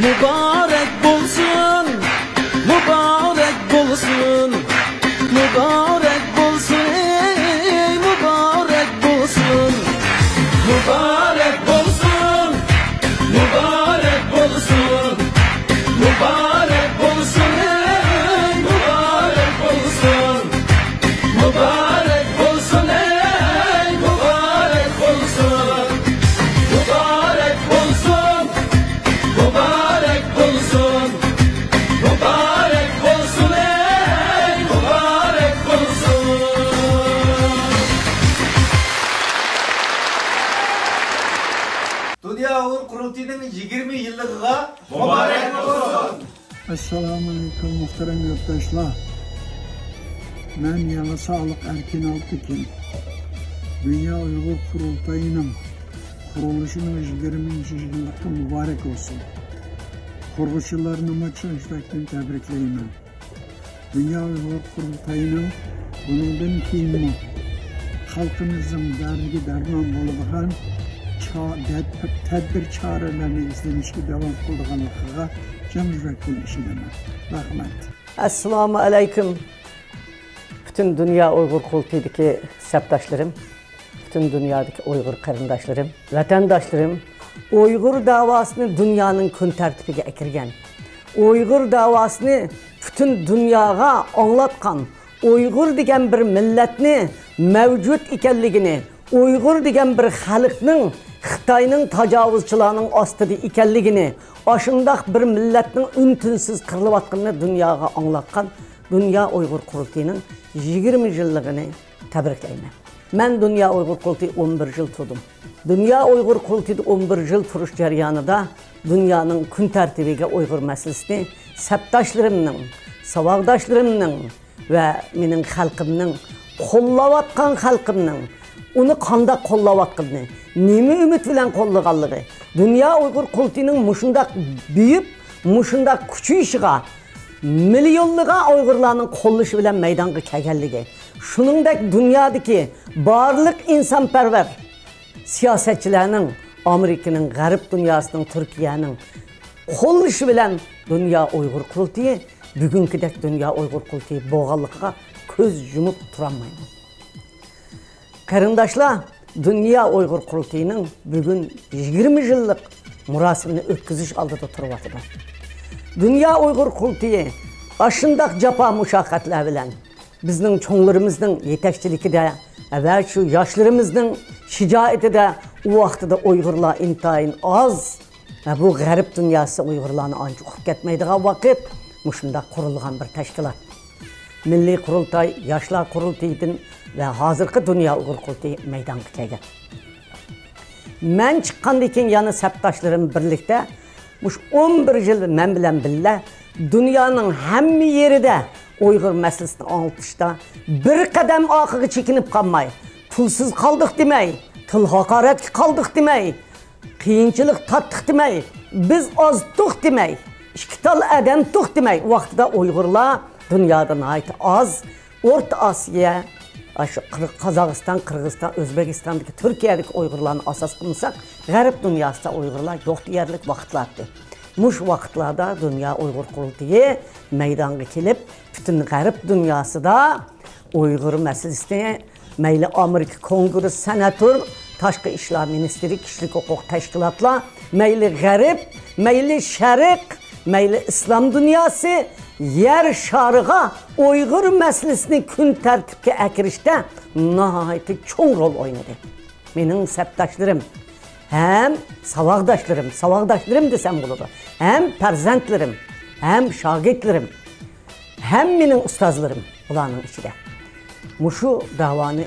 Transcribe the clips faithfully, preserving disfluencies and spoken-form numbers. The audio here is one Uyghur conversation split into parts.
مۇبارەك بولسۇن، مۇبارەك بولسۇن، مۇبارەك بولسۇن، ئەي مۇبارەك بولسۇن. مۇبارەك بولسۇن، مۇبارەك بولسۇن، مۇبارەك بولسۇن، ئەي مۇبارەك بولسۇن. مۇبارەك بولسۇن، ئەي مۇبارەك بولسۇن. مۇبارەك بولسۇن، مۇبارەك بولسۇن. مۇبارەك بولسۇن، ئەي مۇبارەك بولسۇن. دۇنيا ئۇيغۇر قۇرۇلتىيىنىڭ يىگىرمە يىللىقىغا مۇبارەك بولسۇن! ئەسسالامۇئەلەيكۇم، مۇھتەرەم يۇرتداشلار. مەن يېڭى ساغلىق ئەركىن ئالپىكىن. دۇنيا ئۇيغۇر قۇرۇلتىيىنىڭ قۇرۇلۇشىنىڭ يىگىرمىنچى يىللىقى مۇبارەك بولسۇن. قۇرغۇچىلارنىمۇ چىن يۈرەكتىن تەبرىكلەيمەن. دۇنيا ئۇيغۇر قۇرۇلتىيىنىڭ بۇنىڭدىن كېيىنمۇ خەلقىمىزنىڭ دەردىگە دەرمان بولىدىغان چا-، دەت-، تەدبىر چارىلەرنى ئىزدىنىشكە داۋام قىلىدىغانلىقىغا چىن يۈرەكتىن ئىشىنىمەن. رەھمەت. ئەسسالامۇ ئەلەيكۇم. پۈتۈن دۇنيا ئۇيغۇر قۇرۇلتىيىدىكى سەپداشلىرىم، پۈتۈن دۇنيادىكى ئۇيغۇر قېرىنداشلىرىم، ۋەتەنداشلىرىم، ئۇيغۇر داۋاسىنى دۇنيانىڭ كۈن تەرتىپىگە ئەكىرگەن، ئۇيغۇر داۋاسىنى پۈتۈن دۇنياغا ئاڭلاتقان، ئۇيغۇر دېگەن بىر مىللەتنى مەۋجۇت ئىكەنلىكىنى، ئۇيغۇر دېگەن بىر خەلقنىڭ خىتاينىڭ تاجاۋۇزچىلارنىڭ ئاستىدا ئىكەنلىكىنى، ئاشۇنداق بىر مىللەتنىڭ ئۈن-تىنسىز قىرىلىۋاتقىنىنى دۇنياغا ئاڭلاتقان دۇنيا ئۇيغۇر قۇرۇلتىيىنىڭ يىگىرمە يىللىقىنى تەبرىكلەيمەن. مەن دۇنيا ئۇيغۇر قۇرۇلتىيى ئون بىر يىل تۇردۇم. دۇنيا ئۇيغۇر قۇرۇلتىيىدا ئون بىر يىل تۇرۇش جەريانىدا دۇنيانىڭ كۈن تەرتىپىگە ئۇيغۇر مەسىلىسىنى سەپداشلىرىمنىڭ، ساۋاقداشلىرىمنىڭ ۋە مېنىڭ خەلقىمنىڭ، قوللاۋاتقان خەلقىمنىڭ، ئۇنى قانداق قوللاۋاتقىنى، نېمە ئۈمىد بىلەن قوللىغانلىقى، دۇنيا ئۇيغۇر قۇرۇلتىيىنىڭ مۇشۇنداق بېيىپ، مۇشۇنداق كۈچىيىشىغا، مىليونلىغان ئۇيغۇرلارنىڭ قوللىشى بىلەن مەيدانغا كەلگەنلىكى، شۇنىڭدەك دۇنيادىكى بارلىق ئىنسانپەرۋەر سىياسەتچىلەرنىڭ، ئامېرىكىنىڭ، غەرب دۇنياسىنىڭ، تۈركىيەنىڭ قوللىشى بىلەن دۇنيا ئۇيغۇر قۇرۇلتىيى بۈگۈنكىدەك دۇنيا ئۇيغۇر قۇرۇلتىيى بولغانلىقىغا كۆز يۇمۇپ تۇرالمايمەن. قېرىنداشلار، دۇنيا ئۇيغۇر قۇرۇلتىيىنىڭ بۈگۈن يىگىرمە يىللىق مۇراسىمىنى ئۆتكۈزۈش ئالدىدا تۇرۇۋاتىدۇ. دۇنيا ئۇيغۇر قۇرۇلتىيى ئاشۇنداق جاپا مۇشەققەتلەر بىلەن بىزنىڭ چوڭلىرىمىزنىڭ يېتەكچىلىكىدە ۋە شۇ ياشلىرىمىزنىڭ شىجائىتىدە ئۇ ۋاقتىدا ئۇيغۇرلار ئىنتايىن ئاز ۋە بۇ غەرب دۇنياسى ئۇيغۇرلارنى ئانچە ئۇقۇپ كەتمەيدىغان ۋاقىت مۇشۇنداق قۇرۇلغان بىر تەشكىلات. مىللىي قۇرۇلتاي، ياشلار قۇرۇلتىيىدىن ۋە ھازىرقى دۇنيا ئۇيغۇر قۇرۇلتىيى مەيدانغا كەلگەن. مەن چىققاندىن كېيىن يەنە سەپداشلىرىم بىرلىكتە مۇشۇ ئون بىر يىل مەن بىلەن بىللە دۇنيانىڭ ھەممە يېرىدە ئۇيغۇر مەسىلىسىنى ئاڭلىتىشتا بىر قەدەم ئارقىغا چېكىنىپ قالماي، پۇلسىز قالدۇق دېمەي، تىل ھاقارەتكە قالدۇق دېمەي، قىيىنچىلىق تارتتۇق دېمەي، بىز ئازدۇق دېمەي، ئىككى تال ئادەمتۇق دېمەي، ۋاقتىدا ئۇيغۇرلار دۇنيادا ناھايىتى ئاز، ئورتا ئاسىيا، ئاشۇ قىر-، قازاقىستان، قىرغىزىستان، ئۆزبېكىستاندىكى، تۈركىيەدىكى ئۇيغۇرلارنى ئاساس قىلمىساق، غەرب دۇنياسىدا ئۇيغۇرلار يوق دېيەرلىك ۋاقىتلار ئىدى. مۇشۇ ۋاقىتلاردا دۇنيا ئۇيغۇر قۇرۇلتىيى مەيدانغا كېلىپ، پۈتۈن غەرب دۇنياسىدا ئۇيغۇر مەسىلىسىنى مەيلى ئامېرىكا كونگرېسسى، سېناتور، تاشقى ئىشلار مىنىستىرى، كىشىلىك ھوقۇق تەشكىلاتلار، مەيلى غەرب، مەيلى شەرق، مەيلى ئىسلام دۇنياسى يەر شارىغا ئۇيغۇر مەسىلىسىنى كۈن تەرتىپكە ئەكىرىشتە ناھايىتى چوڭ رول ئوينىدى. مېنىڭ سەپداشلىرىم ھەم ساۋاقداشلىرىم، ساۋاقداشلىرىم دېسەم بولىدۇ، ھەم پەرزەنتلىرىم، ھەم شاگىرتلىرىم، ھەم مېنىڭ ئۇستازلىرىم بۇلارنىڭ ئىچىدە. مۇشۇ داۋانى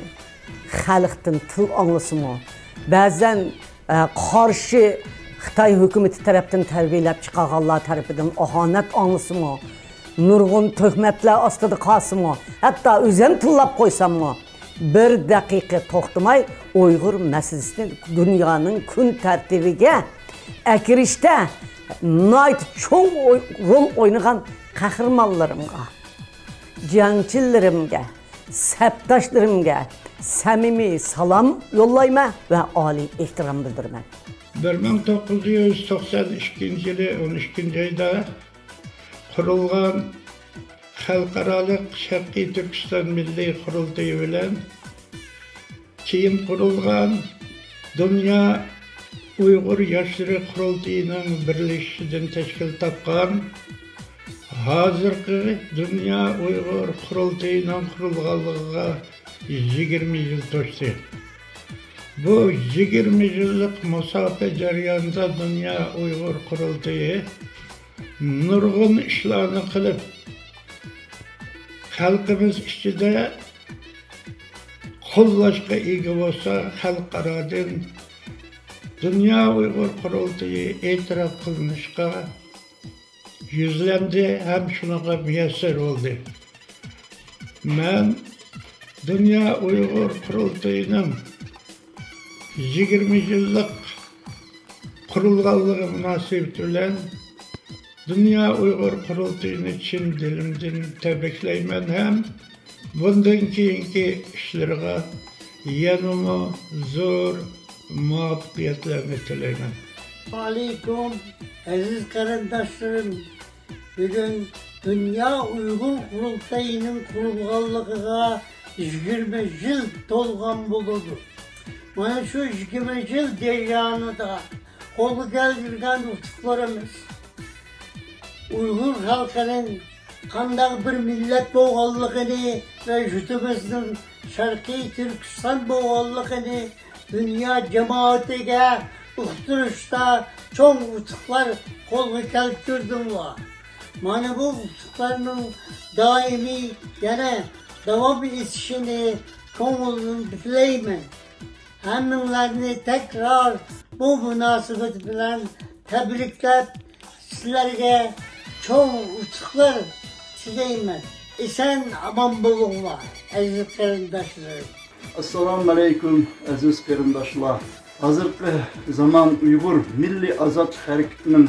خەلقتىن تىل ئاڭلىسىمۇ، بەزەن، ئە، قارشى خىتاي ھۆكۈمىتى تەرەپتىن تەربىيەلەپ چىقارغانلار تەرىپىدىن ئاھانەت ئاڭلىسىمۇ، نۇرغۇن تۆھمەتلەر ئاستىدا قالسىمۇ، ھەتتا ئۆزۈم تىللاپ قويساممۇ، بىر دەقىقە توختىماي ئۇيغۇر مەسىلىسىنى دۇنيانىڭ كۈن تەرتىپىگە ئەكىرىشتە ناھايىتى چوڭ ئوي-، رول ئوينىغان قەھرىمانلىرىمغا، جەڭچىلىرىمگە، سەپداشلىرىمگە سەمىمىي سالام يوللايمەن ۋە ئالىي ئېھتىرام بىلدۈرىمەن. بىر مىڭ توققۇز يۈز توقسان ئىككىنچى يىلى ئون ئىككىنچى ئايدا قۇرۇلغان خەلقئارالىق شەرقىي تۈركىستان مىللىي قۇرۇلتىيى بىلەن كېيىن قۇرۇلغان دۇنيا ئۇيغۇر ياشلىرى قۇرۇلتىيىنىڭ بىرلىشىشىدىن تەشكىل تاپقان ھازىرقى دۇنيا ئۇيغۇر قۇرۇلتىيىنىڭ قۇرۇلغانلىقىغا يىگىرمە يىل توشتى. بۇ يىگىرمە يىللىق مۇساپە جەريانىدا دۇنيا ئۇيغۇر قۇرۇلتىيى نۇرغۇن ئىشلارنى قىلىپ، خەلقىمىز ئىچىدە قوللاشقا ئىگە بولسا، خەلقئارادىن دۇنيا ئۇيغۇر قۇرۇلتىيى ئېتىراپ قىلىنىشقا يۈزلەندى ھەم شۇنىڭغا مۇيەسسەر بولدى. مەن دۇنيا ئۇيغۇر قۇرۇلتىيىنىڭ يىگىرمە يىللىق قۇرۇلغانلىقى مۇناسىۋىتى بىلەن دۇنيا ئۇيغۇر قۇرۇلتىيىنى چىن دىلىمدىن تەبرىكلەيمەن ھەم بۇندىن كېيىنكى ئىشلىرىغا يەنىمۇ زور مۇۋەپپەقىيەتلەرنى تىلەيمەن. ئەسسالامۇئەلەيكۇم، ئەزىز قېرىنداشلىرىم. بۈگۈن دۇنيا ئۇيغۇر قۇرۇلتىيىنىڭ قۇرۇلغانلىقىغا يىگىرمە يىل تولغان بولىدۇ. مانا شۇ يىگىرمە يىل جەريانىدا قولغا كەلتۈرگەن ئۇتۇقلىرىمىز، ئۇيغۇر خەلقىنىڭ قانداق بىر مىللەت بولغانلىقىنى ۋە يۇرتىمىزنىڭ شەرقىي تۈركىستان بولغانلىقىنى دۇنيا جامائىتىگە ئۇقتۇرۇشتا چوڭ ئۇتۇقلار قولغا كەلتۈردۈڭلار. مانا بۇ ئۇتۇقلارنىڭ دائىمىي يەنە داۋام ئېتىشىنى كۆڭۈلدىن تىلەيمەن. ھەممىڭلارنى تەكرار بۇ مۇناسىۋەت بىلەن تەبرىكلەپ، سىلەرگە چوڭ ئۇتۇقلار تىلەيمەن. ئېسەن ئامان بولۇڭلار، ئەزىز قېرىنداشلىرىم. ئەسسالامۇئەلەيكۇم، ئەزىز قېرىنداشلار. ھازىرقى زامان ئۇيغۇر مىللىي ئازادلىق ھەرىكىتىنىڭ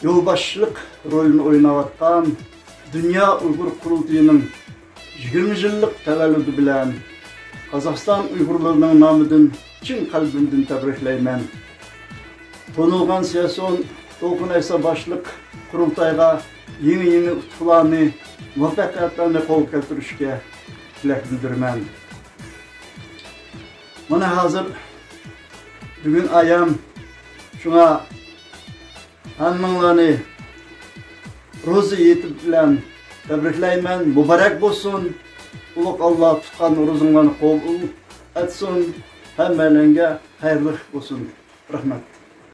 يولباشچىلىق رولىنى ئويناۋاتقان دۇنيا ئۇيغۇر قۇرۇلتىيىنىڭ يىگىرمە يىللىق تەۋەللۇدى بىلەن قازاقىستان ئۇيغۇرلىرىنىڭ نامىدىن چىن قەلبىمدىن تەبرىكلەيمەن. تونۇلغان سىياسىيون دولقۇن ئەيسا باشلىق قۇرۇلتايغا يېڭى-يېڭى ئۇتۇقلارنى، مۇۋەپپەقىيەتلەرنى قولغا كەلتۈرۈشكە تىلەك بىلدۈرىمەن. مانا ھازىر بۈگۈن ئايەم، شۇڭا ھەممىڭلارنى روزا ھېيتى بىلەن تەبرىكلەيمەن. مۇبارەك بولسۇن. ئۇلۇغ ئاللا تۇتقان روزىڭلارنى قوبۇل ئەتسۇن. ھەممەيلەنگە خەيرلىك بولسۇن. رەھمەت.